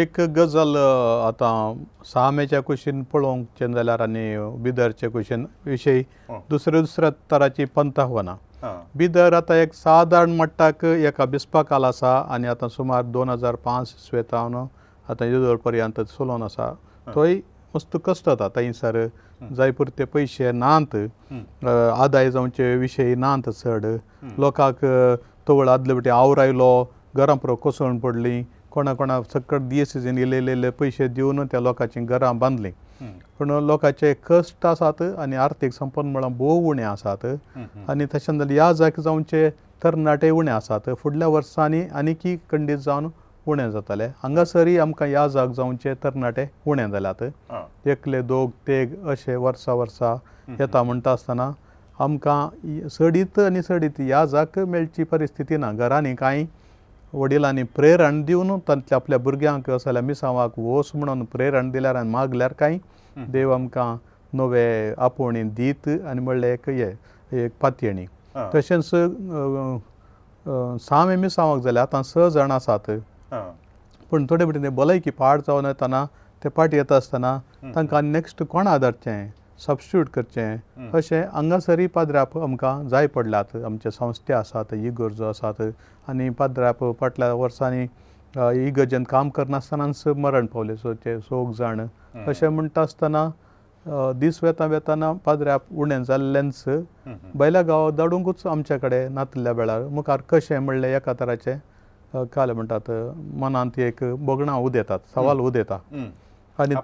एक गजाल आतां सामेच्या कुशीन पळोवंक जाल्यार आनी बिदरच्या कुशीन विशय दुसऱ्या दुसऱ्या तराची पंतावाना. बिदर आतां एक सादारण मट्टाक एका बिस्पा काल आसा आनी आतां सुमार 2005 इस्वेतावन आतां येदोळ पर्यंत चलोवन आसा. थंय मस्त कश्ट जाता, थंयसर जाय पुरते पयशे नात, आदाय जावचे विशय नात चड, लोकांक तवळ आदले वटेन आवर आयलो, घरां पुरो कोसळून पडलीं, कोणा कोणा सकट दियेसीजीन इल्ले इल्ले इल्ले पयशे दिवन त्या लोकांचीं घरां बांदलीं. पूण लोकांचे कश्ट आसात आनी आर्थीक संपन्न म्हळ्यार भोव उणें आसात आनी तशें जाल्यार ह्या जाग्यार जावचे तरणाटे उणें आसात. फुडल्या वर्सांनी आनीकी खंडीत जावन उणें जातले. हांगासरय आमकां ह्या जाग जावचे तरणाटे उणें जाल्यात, एकले दोग तेग अशे वर्सा वर्सा येता म्हणटा आसतना आमकां चडीत आनी चडीत ह्या जाग मेळची परिस्थिती ना. घरांनी कांय वडिलांनी प्रेरण दिवन तांतल्या आपल्या भुरग्यांक जाल्यार मिसांवाक वोस म्हणून प्रेरण दिल्यार आनी मागल्यार कांय देव आमकां नवे आपोवणी दीत आनी म्हणलें एक हे एक पातयेणी. तशेंच सामे मिसांवाक जाल्यार आतां 6 जाण आसात, पूण थोडे वटेन भलायकी पाड जावन येतना ते पाटी येता आसतना तांकां नेक्स्ट कोणा धाडचें, सबस्टिट्यूट करचें अशें हांगासरय पाद्राप आमकां जाय पडल्यात. आमचे संस्थे आसात, इगर्जो आसात आनी पाद्राप फाटल्या वर्सांनी इगर्जेन काम करनासतनाच मरण पावले, सो ते 6 जाण. अशें म्हणटा आसतना दीस वेता वेताना पाद्राप उणें जाल्लेंच भायल्या गांवांत धाडुंकूच आमच्या कडेन नातल्या वेळार मुखार कशें म्हणलें एका तराचें काल म्हणटात मनांत एक भोगणां उदेतात, सवाल उदेता आनी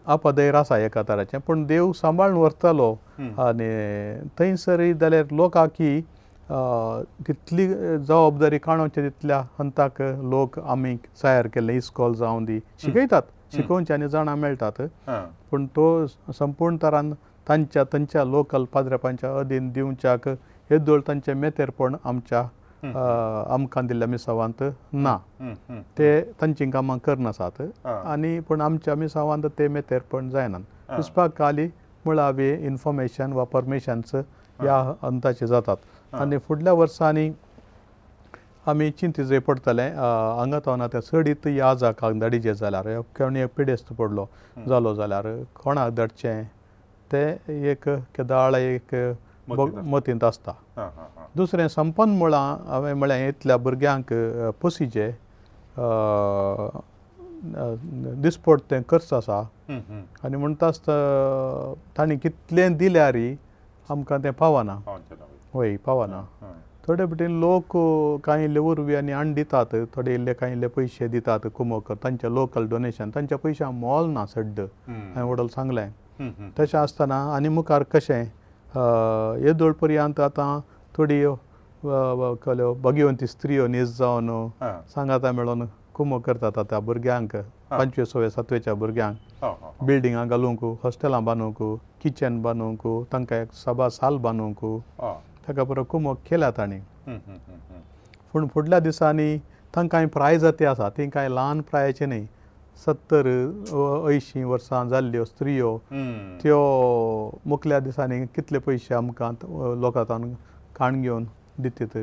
आपादैर आसा एका तराचें. पूण देव सांबाळून व्हरतलो आनी थंयसरय जाल्यार लोकांक तितली जबाबदारी काणोवचे तितल्या हंताक लोक आमी तयार केल्ले इस्कॉल जावं दी शिकयतात, शिकोवचे आनी जाणां मेळटात, पूण तो संपूर्ण तरान तांच्या तांच्या लोकल पाद्रेपांच्या अधीन दिवच्याक येदोळ तांचें मेतेरपण आमच्या आमकां दिल्ल्या मिसावांत ना, ते तांचीं कामां करनासात आनी पूण आमच्या मिसावांत ते मेतेरपण जायना. पुष्पाक काली मुळावी इन्फॉर्मेशन वा परमिशन्स ह्या अंताचे जातात आनी फुडल्या वर्सांनी आमी चिंतीजे पडटलें हांगा तो आतां चडीत ह्या जाकाक धाडीचे जाल्यार कोण एक पिडेस्त पडलो जालो जाल्यार कोणाक धाडचें तें एक केदाळ एक मतींत आसता. दुसरें संपन्न मुळां हांवें म्हळें इतल्या भुरग्यांक पोसिजे दिसपट तें खर्च आसा आनी म्हणटा आसतना तांणी कितलें दिल्यार आमकां तें पावना. हय पावना. थोडे पटीन लोक कांय इल्ले उर्वी आनी हाण दितात, थोडे इल्ले कांय इल्ले पयशे दितात कुमोक, तांचे लोकल डोनेशन, तांच्या पयशांक मोल ना सड्ड, हांवें व्हडल सांगलें. तशें आसतना आनी मुखार कशें येदोळ पर्यंत आतां थोडी भगवंती स्त्रियो न्हीज जावन सांगाता मेळोन कुमोक करतात आतां भुरग्यांक, 5वे 6वे 7वेच्या भुरग्यांक बिल्डिंगां घालूंक, हॉस्टेलां बांदूंक, किचन बांदूंक, तांकां एक सभा साल बांदूंक, ताका बरो कुमोक केल्या तांणी. पूण फुडल्या दिसांनी तांकां प्राय जाती आसा, ती कांय ल्हान प्रायेची न्हय, 70-80 वर्सां जाल्ल्यो स्त्रियो त्यो मुखल्या दिसांनी कितले पयशे आमकां लोकां काण घेवन दितात,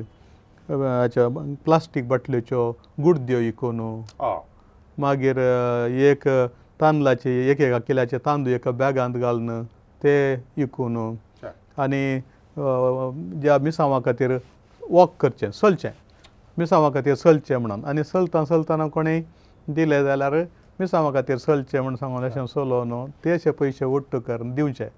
प्लास्टीक बाटल्योच्यो गुडद्यो विकून, मागीर एक तांदळाचे एक एका किलाचे तांदूळ एका बॅगांत घालून ते विकून, आनी ज्या मिसांवा खातीर वॉक करचें, चलचें मिसांवा खातीर चलचें म्हणून, आनी चलता चलतना कोणें दिलें जाल्यार मिसांवा खातीर चलचें म्हूण सांगून अशें चलोवन ते अशे पयशे ಒಟ್ಟು करून दिवचे.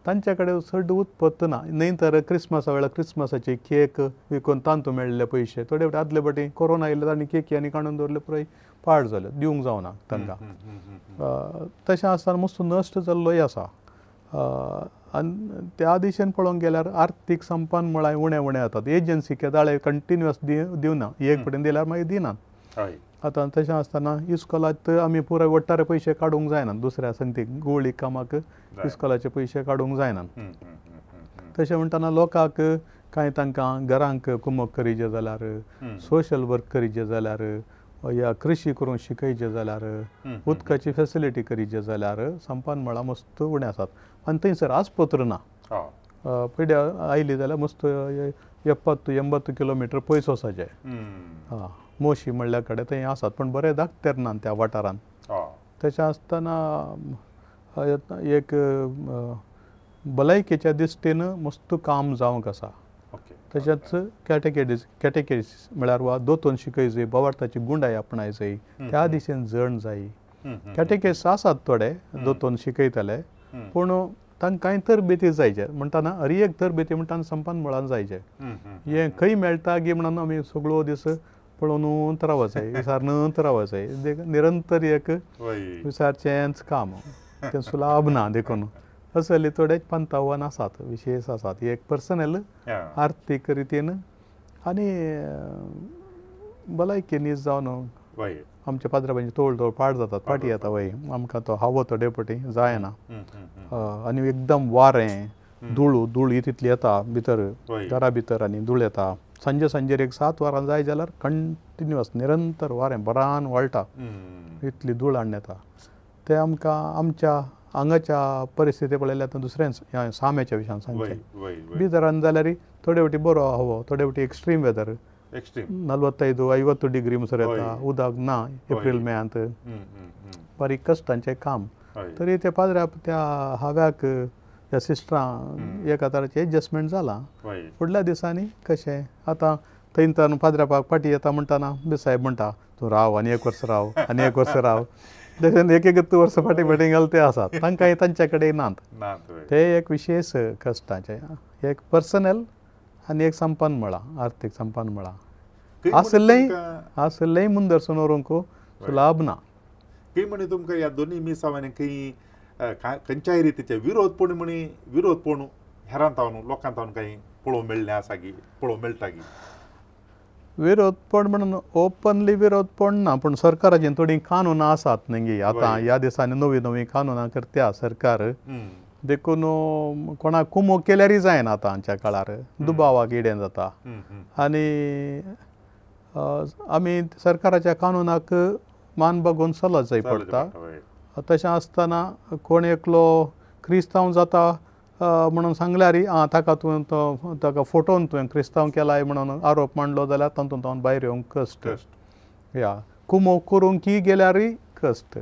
तांचे कडेन चड उत्पत्त ना, न्हय तर क्रिसमसा वेळार क्रिसमसाची केक विकून तांतू मेळिल्ले पयशे थोडे फावटी आदले फावटी कोरोना आयिल्ले तांणी केकी आनी काडून दवरले पुराय पाड जाल्यो, दिवंक जावना तांकां. तशें आसतना मस्त नश्ट जाल्लोय आसा. आनी त्या दिशेन पळोवंक गेल्यार आर्थीक संपन्न म्हळ्यार उणें उणें जातात. एजन्सी केदाळे कंटिन्युअस दिवना, एक फावटी दिल्यार मागीर दिनात. आतां तशें आसतना इस्कोलांत आमी पुराय वट्टारे पयशे काडूंक जायना, दुसऱ्या संगती गोळी कामाक इस्कोलाचे पयशे काडूंक जायना. तशें म्हणटना लोकांक कांय तांकां घरांक कुमक करीचे जाल्यार, सोशल वर्क करीचे जाल्यार, या कृशी करूंक शिकयचे जाल्यार, उदकाची फेसिलिटी करीचे जाल्यार संपान मळां मस्त उणें आसात. आनी थंयसर आस्पत्र ना, पयलीं आयली जाल्यार मस्त 70-80 किलोमिटर पयस वचपाचें. आं, मोशी म्हणल्या कडेन थंय आसात, पूण बरे दाखतर ना त्या वाठारांत. तशें आसतना एक भलायकेच्या दृश्टीन मस्त काम जावंक आसा. तशेंच कॅटेकेटीस म्हळ्यार वा दोतोन शिकय जाय, बोवार्थाची गुंडाय आपणाय जाय, त्या दिशेन जण जाय. कॅटेकेटीस आसात थोडे दोतोन शिकयतले, पूण तांकां तरबेती जायचे म्हणटना हर एक तरबेती म्हणटाना संपान मुळान जायचे. हें खंय मेळटा गी म्हणून आमी सगळो दीस पळोवन रावप विचारून रावप, निरंतर एक विचारचेंच काम, तें सुलाभ ना. देखून असले थोडे पंतावन आसात, विशेश आसात, एक पर्सनल आर्थीक रितीन आनी भलायकी नीज जावन आमच्या पाद्राबांची तोळ तोळ पाड जातात, पाटी येता वय आमकां तो हावो थोडे फावटी जायना, आनी एकदम वारें धूळ धूळ ही तितली येता भितर घरा भितर, आनी धूळ येता. सांजे सांजेर एक 7 वरां जाय जाल्यार कंटिन्युअस निरंतर वारें बरान वळटा, इतली धूळ हाडून येता. ते आमकां आमच्या हांगाच्या परिस्थिती पळयल्यार आतां दुसरेंच साम्याच्या विशयान सांगचें. बिदरान जाल्यार थोडे फावटी बरो हवो, थोडे फावटी एक्स्ट्रीम वेदर, 45-50 डिग्री म्हणसर येता, उदक ना एप्रील मेयांत, बारीक कश्टांचें काम. तरी ते पाद्र्या त्या हाव्याक त्या सिस्टरां एका तराचें एडजस्टमेंट जालां. फुडल्या दिसांनी कशें आतां थंयच्यान पाद्र्यापाक फाटीं येता म्हणटना सायब म्हणटा तूं राव आनी एक वर्स राव आनी एक वर्स राव, तशें एक एक वर्स फाटीं फाटीं घाल ते आसात, तांकां तांचे कडेन नात. ते एक विशेश कश्टाचें, एक पर्सनल आनी एक संपन्न म्हळां, आर्थीक संपन्न म्हळां. आसलेंय आसलेंय मुंदरसून व्हरूंक सुलाभ ना. खंय म्हणी तुमकां ह्या दोनूय मिसांवांनी खंय खंयच्याय रितीचे विरोध पूण म्हणी विरोध पूण हेरां तावन लोकां तावन कांय पळोवंक मेळ्ळें आसा की पळोवंक मेळटा की विरोध पण म्हणून ओपनली विरोध पण ना, पूण सरकाराचीं थोडीं कानुनां आसात न्ही आतां ह्या दिसांनी नवीं नवीं कानुनां करता सरकार, देखून कोणाक कुमोक केल्यारय जायना आतां आमच्या काळार, दुबावाक इडें जाता. आनी आमी सरकाराच्या कानुनाक मान बागोवन चलत जाय पडटा. तशें आसतना कोण एकलो क्रिस्तांव जाता म्हणून सांगल्यार आं ताका तुवें तो ताका फोटोन तुवें क्रिस्तांव केलाय म्हणून आरोप मांडलो जाल्यार तातूंत तावन भायर येवंक कश्ट, या कुमोक करूंक की गेल्यारय कश्ट.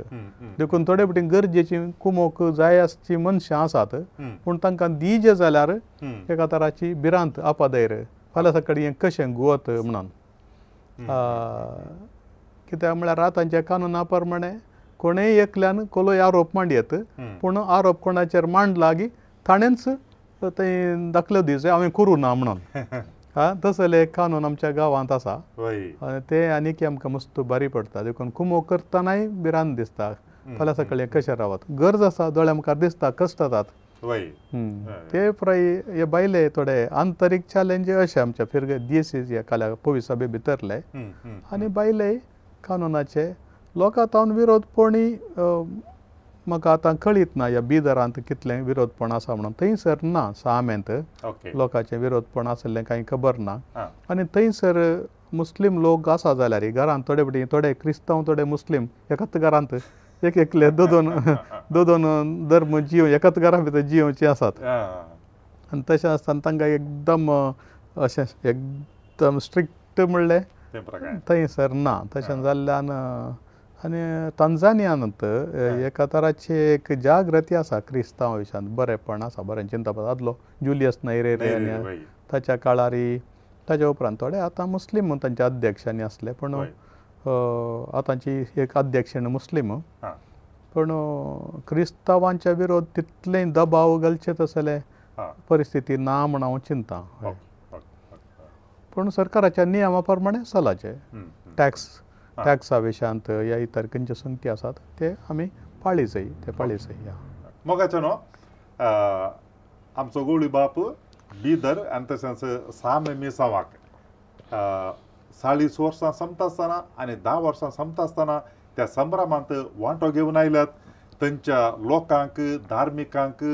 देखून थोडे फावटी गरजेची कुमोक जाय आसची मनशां आसात, पूण तांकां दिजे जाल्यार एका तराची भिरांत आपादैर फाल्यां सकाळीं हें कशें गुवत म्हणून. कित्याक म्हळ्यार आतांच्या कानुना प्रमाणे कोणेय एकल्यान कोलोय आरोप मांडयेत पूण आरोप कोणाचेर मांडला की ताणेंच थंय दाखलो दिवचें हांवें करूं ना म्हणून. आं तसले कानून आमच्या गांवांत आसा आनी ते आनीक आमकां मस्त बरी पडटा. देखून कुमो करतनाय भिरांत दिसता फाल्यां सकाळीं कशें रावत, गरज आसा दोळ्या मुखार दिसता कश्ट जातात. ते फ्राय हे बायले थोडे आंतरीक चॅलेंज अशें आमच्या फिरगे दियसीस ह्या काल्या पवी सभे भितरले आनी बायले कानूनाचे लोकां तावन विरोधपणी म्हाका आतां कळीत ना ह्या बिदरांत कितलें विरोधपण आसा म्हणून. थंयसर ना सामेंत लोकांचें विरोधपण आसलें कांय खबर ना. आनी थंयसर मुस्लीम लोक आसा जाल्यार घरांत थोडे फावटी थोडे क्रिस्तांव थोडे मुस्लीम एकाच घरांत एक एकले दोन दोन धर्म जिव एकाच घरा भितर जियोवचे आसात. आनी तशें आसतना तांकां एकदम अशें एकदम स्ट्रिक्ट म्हणलें थंयसर ना. तशें जाल्ल्यान आनी तंजानियांत एका तराची एक जागृती आसा क्रिस्तांव विशयांत, बरेंपण आसा, बरें चिंतप आदलो जुलियस नैरेरे आनी ताच्या काळारी ताच्या उपरांत थोडे आतां मुस्लीम तांचे अध्यक्षांनी आसले पूण आतांची एक अध्यक्षण मुस्लीम पूण क्रिस्तांवांच्या विरोध तितलें दबाव घालचे तसले परिस्थिती ना म्हण हांव चिंता. पूण सरकाराच्या नियमा प्रमाणे चलाचे टॅक्स टॅक्सा विशयांत या इतर खंयचे संगती आसात ते आमी पाळी जाय, ते पाळी जाय. मोगाचो न्हू आमचो गोळी बाप बिदर आनी तशेंच सामे मिसांवाक 40 वर्सां सोंपता आसतना आनी 10 वर्सां सोंपता आसतना त्या संभ्रमांत वांटो घेवन आयल्यात. थंयच्या लोकांक धार्मिकांक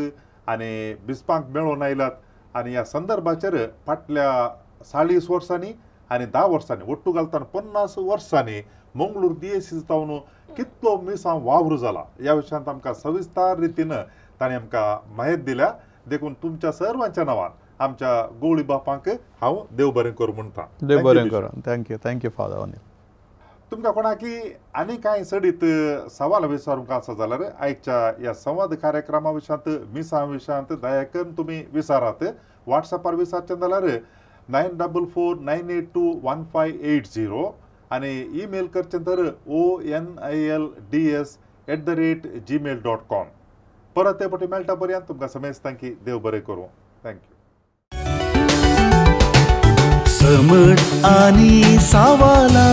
आनी बिस्पांक मेळोवन आयल्यात. आनी ह्या संदर्भाचेर फाटल्या 40 वर्सांनी आनी 10 वर्सांनी ಒಟ್ಟು घालतना 50 वर्सांनी मंगळूर दियेसीस जावन कितलो मिसांव वावर जाला ह्या विशयांत आमकां सविस्तर रितीन ताणें आमकां म्हायती दिल्या. देखून तुमच्या सर्वांच्या नांवान आमच्या गोळी बापांक हांव देव बरें करूं म्हणटा. देव बरें करूं. Thank you, thank you father Anil. तुमकां कोणाकी आनी कांय चडीत सवाल विचारूंक आसा जाल्यार आयच्या ह्या संवाद कार्यक्रमा विशयांत मिसां विशयांत दया करून तुमी विचारात. वॉट्सॅपार विचारचें जाल्यार 944 982 1580 आनी ईमेल करचें तर onilds@gmail.com. परत ते पटी मेळटा पर्यंत तुमकां समेस्तांकी देव बरें करूं. Thank you. समट आनी सावाला.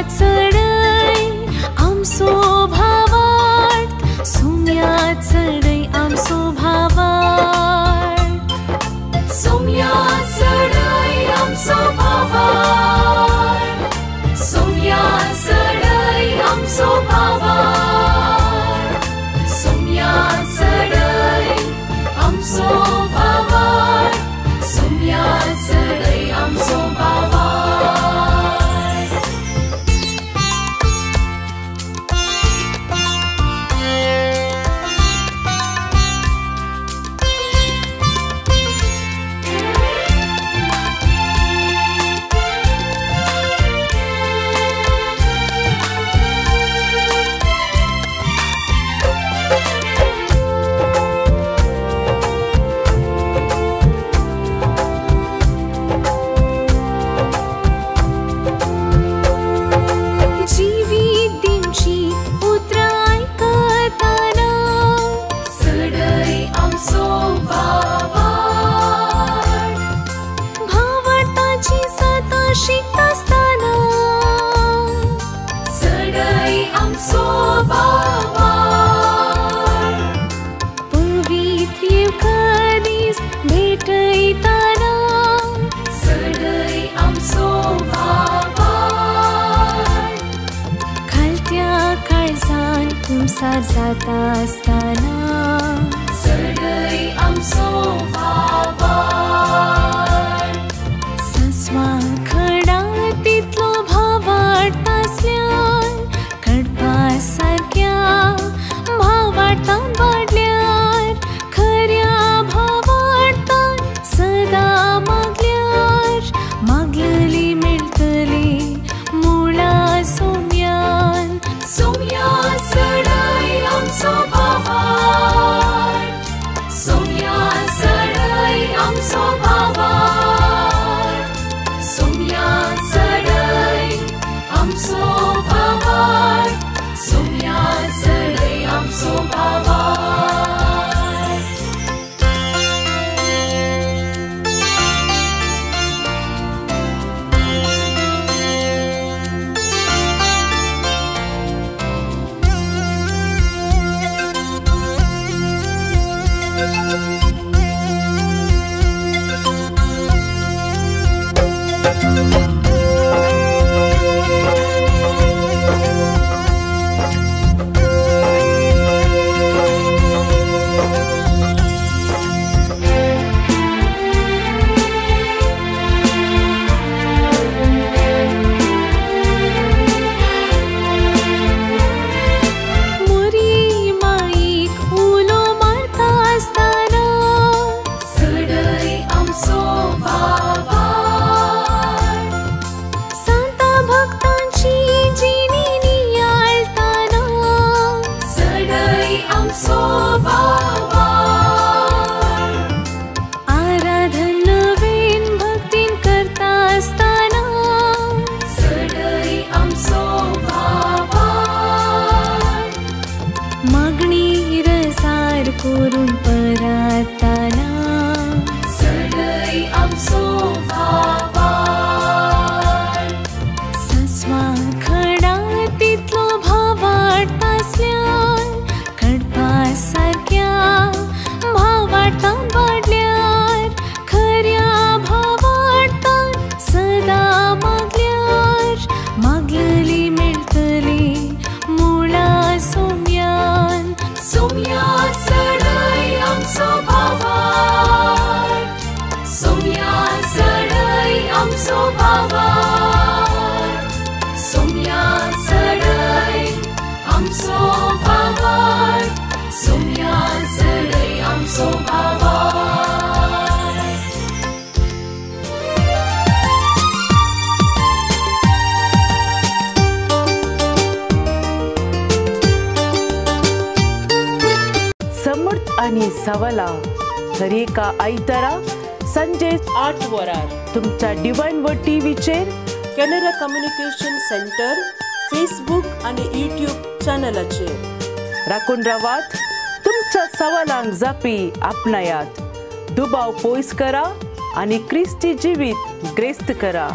चढाई काबार जाता आसतना चडय आमचो भावार्थ सस्वा खडा तितलो भावार्थ आसल्यार कडपा सारक्या भावार्थान वाडल्यार खऱ्या भावार्थान सदां मागल्यार मागलली मेळटली मुळा सोम्यान सोम्या चडय आमचो भावार्थ सोम्या चडय आमचो भावार्थ सोम्या चडय आमचो भावार्थ सोम्या चडय आमचो भावार्थ. मोरी माईक उलो मारता आसतना चडय आमचो भावार्थ सांता भक्तांची जिणी नियाळताना चडय आमचो भावार्थ आराधन नवीन भक्तीन करता आसतना चडय आमचो भावार्थ मागणी रसार करून परताना चडय आमचो भावार्थ सस्वा खडा तितलो भावार्थ आसल्यार कडपा सारक्या भावार्थान वाडल्यार खऱ्या भावार्थान सदां मागल्यार मागलली मेळटली मुळा सोम्यान सोम्या चडय आमचो भावार्थ सोम्या चडय आमचो भावार्थ सोम्या चडय आमचो भावार्थ सोम्या चडय आमचो भावार्थ. समर्थ आणि सवला दरेका आयतारा संजे 8 वरार तुमच्या डिवायन वर्ड टीव्हीचेर कॅनरा कम्युनिकेशन सेंटर फेसबुक आणि यूट्यूब चॅनलाचेर राखून रावात. तुमच्या सवालांक जापी आपणायात, दुबाव पयस करा आनी क्रिस्ती जिवीत ग्रेस्त करा.